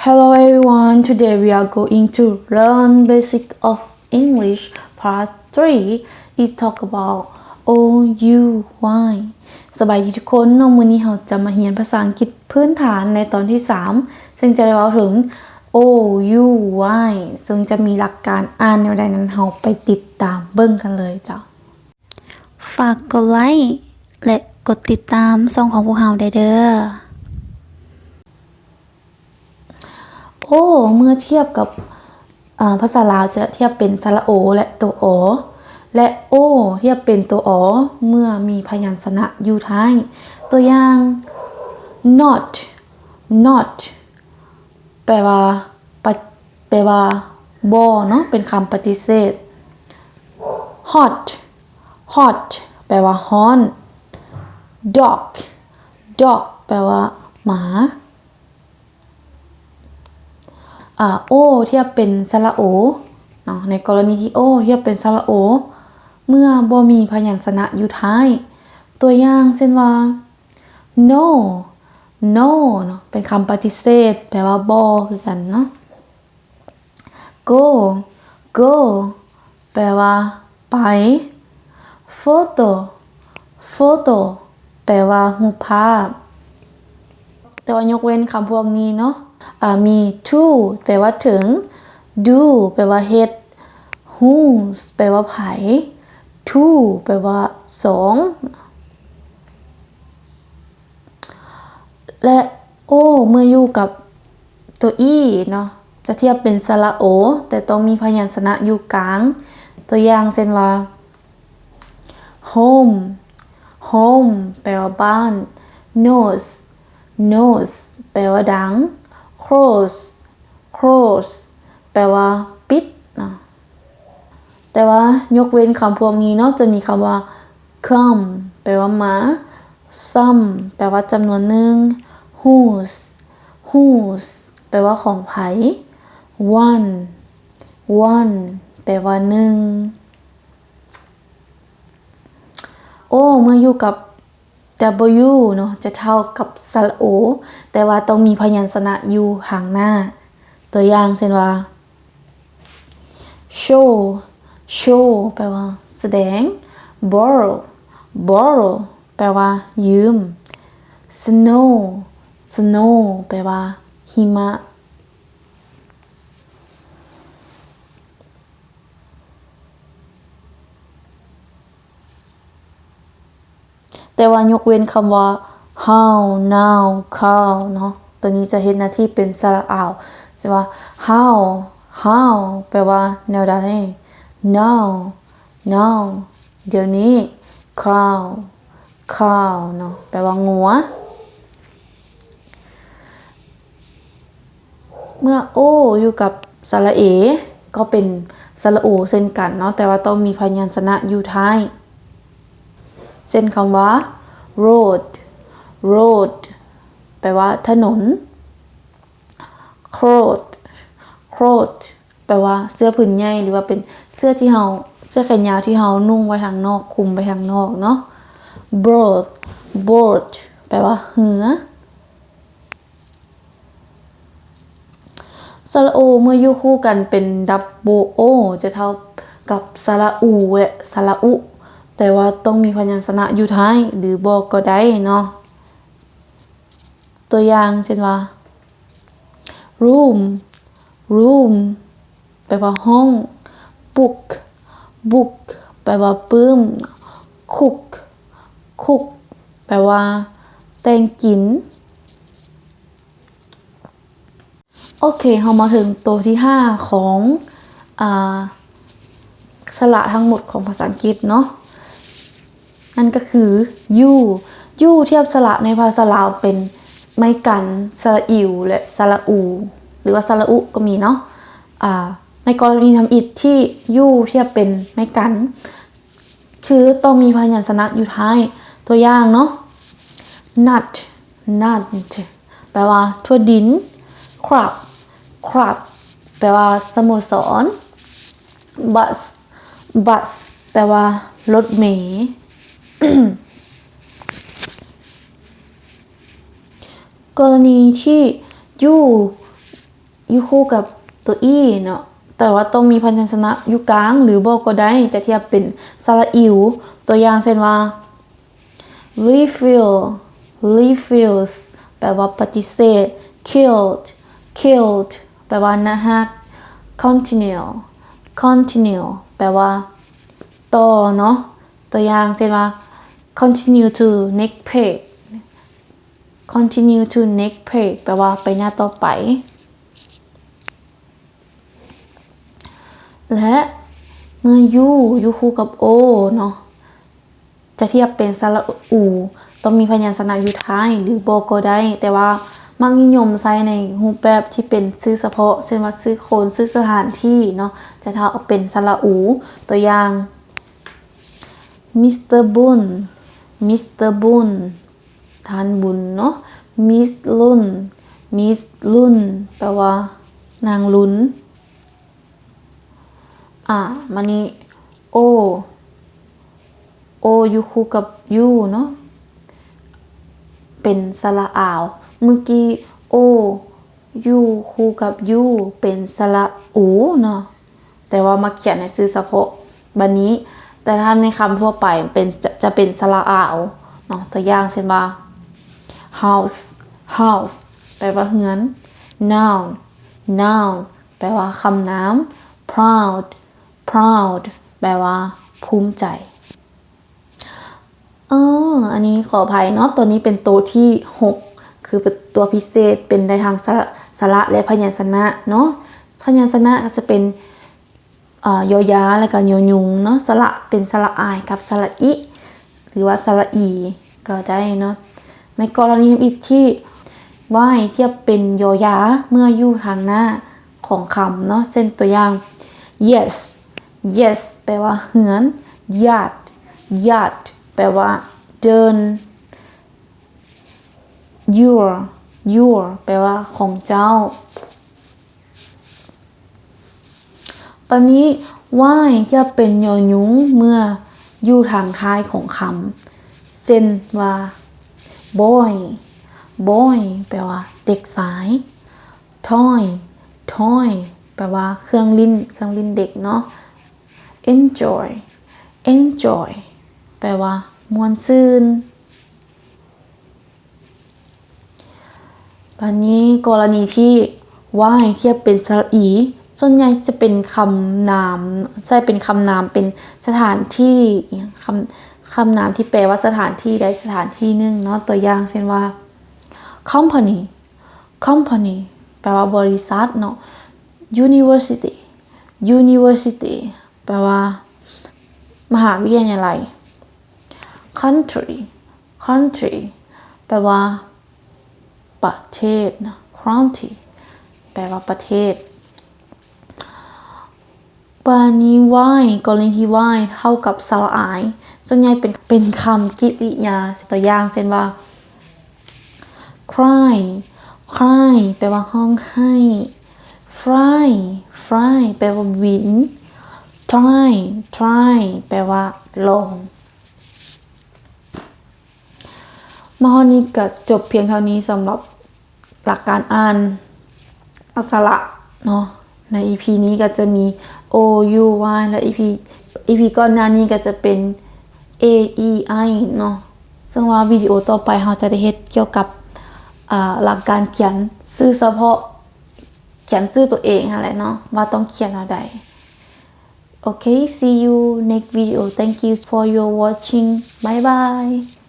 Hello everyone, today we are going to learn basic of English part three. It talk about O U Y. ສະບາຍດີທຸກຄົນເນາະ, ມື້ນີ້ເຮົາຈະມາຮຽນພາສາອັງກິດພື້ນຖານໃນຕອນທີສາມ ເຊິ່ງຈະໄດ້ເວົ້າເຖິງ O U Y ເຊິ່ງຈະມີຫຼັກການອ່ານແນວໃດນັ້ນ ເຮົາໄປຕິດຕາມເບິ່ງກັນເລີຍເຈົ້າ. ຝາກກົດໄລ້ ແລະ ກົດຕິດຕາມຊ່ອງຂອງພວກເຮົາໄດ້ເດີ້. ໂອ ເມື່ອທຽບກັບ ອາ ພາສາລາວຈະທຽບເປັນສະຫຼະໂອ ແລະ ຕົວ ອໍ ແລະ ໂອ ທຽບເປັນຕົວ ອໍ ເມື່ອມີພະຍັນຊະນະຢູ່ທ້າຍ. ຕົວຢ່າງ not not ແປວ່າ ປະ ແປວ່າບໍ່ເນາະ, ເປັນຄຳປະຕິເສດ. hot hot ແປວ່າຮ້ອນ. dog dog ແປວ່າໝາ. ອາ ໂອ ທຽບເປັນສະຫຼະໂອເນາະ, ໃນກໍລະນີທີ່ໂອທຽບເປັນສະຫຼະໂອ ເມື່ອບໍ່ມີພະຍັນຊະນະຢູ່ທ້າຍ. ຕົວຢ່າງເຊັ່ນວ່າ no no ເນາະ, ເປັນຄຳປະຕິເສດ ແປວ່າບໍ່ຄືກັນເນາະ. go go ແປວ່າໄປ. photo photo ແປວ່າຮູບພາບ. ແຕ່ວ່າຍົກເວັ້ນຄຳພວກນີ້ເນາະ, ອາ ມີ to ແປວ່າເຖິງ, do ແປວ່າເຮັດ, whose ແປວ່າໃຜ, two ແປວ່າສອງ. ແລະ ໂອ ເມື່ອຢູ່ກັບຕົວ e ເນາະ ຈະທຽບເປັນສະຫຼະໂອ ແຕ່ຕ້ອງມີພະຍັນຊະນະຢູ່ກາງ. ຕົວຢ່າງເຊັ່ນວ່າ home home ແປວ່າບ້ານ. nose nose ແປວ່າດັງ. close close ແປວ່າປິດເນາະ. ແຕ່ວ່າຍົກເວັ້ນຄຳພວກນີ້ເນາະ ຈະມີຄຳວ່າ come ແປວ່າມາ, some ແປວ່າຈຳນວນໜຶ່ງ, whose whose ແປວ່າຂອງໃຜ, one one ແປວ່າໜຶ່ງ. ໂອ ເມື່ອຢູ່ກັບ w ເນາະ ຈະເທົ່າກັບສະຫຼະໂອ ແຕ່ວ່າຕ້ອງມີພະຍັນຊະນະຢູ່ທາງໜ້າ. ຕົວຢ່າງເຊັ່ນວ່າ show show ແປວ່າສະແດງ. borrow borrow ແປວ່າຢືມ. snow snow ແປວ່າຫິມະ. ແຕ່ວ່າຍົກເວັ້ນຄຳວ່າ how now cow ເນາະ, ໂຕນີ້ຈະເຮັດໜ້າທີ່ເປັນສະຫຼະອາວ. ເຊັ່ນວ່າ how how ແປວ່າແນວໃດ? now now ດຽວນີ້. cow cow ເນາະ ແປວ່າງົວ. ເມື່ອ o ຢູ່ກັບສະຫຼະເອ ກໍເປັນສະຫຼະໂອເຊັ່ນກັນເນາະ, ແຕ່ວ່າຕ້ອງມີພະຍັນຊະນະຢູ່ທ້າຍ. ເຊັ່ນຄຳວ່າ road road ແປວ່າຖະໜົນ. cloth cloth ແປວ່າເສື້ອຜືນໃຫຍ່ ຫຼືວ່າເປັນເສື້ອທີ່ເຮົາ ເສື້ອແຂນຍາວທີ່ເຮົານຸ່ງໄວ້ທາງນອກ, ຄຸມໄວ້ທາງນອກເນາະ. boat boat ແປວ່າເຮືອ. ສະຫຼະໂອເມື່ອຢູ່ຄູ່ກັນເປັນ double o ຈະເທົ່າກັບສະຫຼະອູ ແລະ ສະຫຼະອຸ ແຕ່ວ່າຕ້ອງມີພະຍັນຊະນະຢູ່ທ້າຍ ຫຼືບໍ່ກໍໄດ້ເນາະ. ຕົວຢ່າງເຊັ່ນວ່າ room room ແປວ່າຫ້ອງ. book book ແປວ່າປຶ້ມ. cook cook ແປວ່າແຕ່ງກິນ. ໂອເຄ ເຮົາມາເຖິງໂຕທີຫ້າຂອງ ອາ ສະຫຼະທັງໝົດຂອງພາສາອັງກິດເນາະ, ນັ້ນກໍຄື u. u ທຽບສະຫຼະໃນພາສາລາວເປັນໄມ້ກັນ, ສະຫຼະອິວ ແລະ ສະຫຼະອູ ຫຼືວ່າສະຫຼະອຸກໍມີເນາະ. ອາ ໃນກໍລະນີທຳອິດທີ່ u ທຽບເປັນໄມ້ກັນ ຄືຕ້ອງມີພະຍັນຊະນະຢູ່ທ້າຍ. ຕົວຢ່າງເນາະ nut nut ແປວ່າຖົ່ວດິນ. club club ແປວ່າສະໂມສອນ. bus bus ແປວ່າລົດເມ. ກໍລະນີທີ່ u ຢູ່ຄູ່ກັບຕົວ e ເນາະ, ແຕ່ວ່າຕ້ອງມີພະຍັນຊະນະຢູ່ກາງ ຫຼືບໍ່ກໍໄດ້ ຈະທຽບເປັນສະຫຼະອິວ. ຕົວຢ່າງເຊັ່ນວ່າ refill, refuse ແປວ່າປະຕິເສດ, killed, killed ແປວ່າໜ້າຮັກ, continue, continue ແປວ່າຕໍ່ເນາະ. ຕົວຢ່າງເຊັ່ນວ່າ continue to next page, continue to next page ແປວ່າໄປໜ້າຕໍ່ໄປ. ແລະ ເມື່ອຢູ່ ຢູ່ຄູ່ກັບ o ເນາະ, ຈະທຽບເປັນສະຫຼະອູ ຕ້ອງມີພະຍັນຊະນະຢູ່ທ້າຍ ຫຼືບໍ່ກໍໄດ້, ແຕ່ວ່າມັກນິຍົມໃຊ້ໃນຮູບແບບທີ່ເປັນຊື່ສະເພາະ ເຊັ່ນວ່າ ຊື່ຄົນ, ຊື່ສະຖານທີ່ເນາະ, ຈະທຽບເປັນສະຫຼະອູ. ຕົວຢ່າງ Mister Bun, Mister Bun ທ່ານບຸນເນາະ, Miss Lun, Miss Lun ແປວ່ານາງລຸນ. ອາ ມານີ້ o, o ຢູ່ຄູ່ກັບ u ເນາະ, ເປັນສະຫຼະອາວ. ເມື່ອກີ້ o ຢູ່ຄູ່ກັບ u ເປັນສະຫຼະອູເນາະ, ແຕ່ວ່າມາຂຽນໃນຊື່ສະເພາະ. ບາດນີ້ ແຕ່ຖ້າໃນຄຳທົ່ວໄປເປັນ ຈະ ຈະເປັນສະຫຼະອາວເນາະ. ຕົວຢ່າງເຊັ່ນວ່າ house, house ແປວ່າເຮືອນ, noun, noun ແປວ່າຄຳນາມ, proud, proud ແປວ່າພູມໃຈ. ເອີ ອັນນີ້ຂໍອະໄພເນາະ, ຕົວນີ້ເປັນໂຕທີຫົກ ຄືເປັນຕົວພິເສດ ເປັນໄດ້ທັງສະ ສະຫຼະ ແລະ ພະຍັນຊະນະເນາະ. ພະຍັນຊະນະກໍຈະເປັນ ເອີ ຢໍຢາ ແລ້ວກໍ ຍໍຍຸງເນາະ, ສະຫຼະ ເປັນສະຫຼະອາຍກັບສະຫຼະອິ ຫຼືວ່າສະຫຼະອີກໍໄດ້ເນາະ. ໃນກໍລະນີທຳອິດທີ່ y ທຽບເປັນ ຢໍຢາ ເມື່ອຢູ່ທາງໜ້າຂອງຄຳເນາະ, ເຊັ່ນຕົວຢ່າງ yes, yes ແປວ່າເຮືອນ, yard, yard ແປວ່າເດີ່ນ, your, your ແປວ່າຂອງເຈົ້າ. ປານນີ້ y ທຽບເປັນ ຍໍຍຸງ ເມື່ອຢູ່ທາງທ້າຍຂອງຄຳ ເຊັ່ນວ່າ boy, boy ແປວ່າເດັກຊາຍ, toy, toy ແປວ່າເຄື່ອງຫຼິ້ນ, ເຄື່ອງຫຼິ້ນເດັກເນາະ, enjoy, enjoy ແປວ່າມ່ວນຊື່ນ. ບາດນີ້ກໍລະນີທີ່ y ທຽບເປັນສະຫຼະອີ ສ່ວນໃຫຍ່ຈະເປັນຄຳນາມ, ໃຊ້ເປັນຄຳນາມ ເປັນສະຖານທີ່ ຄຳ, ຄຳນາມທີ່ແປວ່າສະຖານທີ່ໃດສະຖານທີ່ໜຶ່ງເນາະ. ຕົວຢ່າງເຊັ່ນວ່າ company, company ແປວ່າບໍລິສັດເນາະ, university, university ແປວ່າມະຫາວິທະຍາໄລ, country, country ແປວ່າປະເທດນະ, county ແປວ່າປະເທດ. ບາດນີ້ y ກໍລະນີທີ່ y ເທົ່າກັບສະຫຼະອາຍ ສ່ວນໃຫຍ່ເປັນ, ເປັນຄຳກິລິຍາ. ຕົວຢ່າງເຊັ່ນວ່າ cry, cry ແປວ່າຮ້ອງໄຫ້, fly, fly ແປວ່າບິນ, try, try ແປວ່າລອງ. ມາຮອດນີ້ກໍຈົບພຽງເທົ່ານີ້ສຳລັບຫຼັກການອ່ານສະຫຼະເນາະ. ໃນອີພີນີ້ກໍຈະມີ o, u, y ແລະ ອີພີ, ອີພີກ່ອນໜ້ານີ້ກໍຈະເປັນ a, e, i ເນາະ. ເຊິ່ງວ່າວິດີໂອຕໍ່ໄປເຮົາຈະໄດ້ເຮັດກ່ຽວກັບ, ເອີ, ຫຼັກການຂຽນຊື່ສະເພາະ, ຂຽນຊື່ຕົວເອງຫັ້ນແຫຼະເນາະ ວ່າຕ້ອງຂຽນແນວໃດ. Okay, see you next video. Thank you for your watching. Bye bye.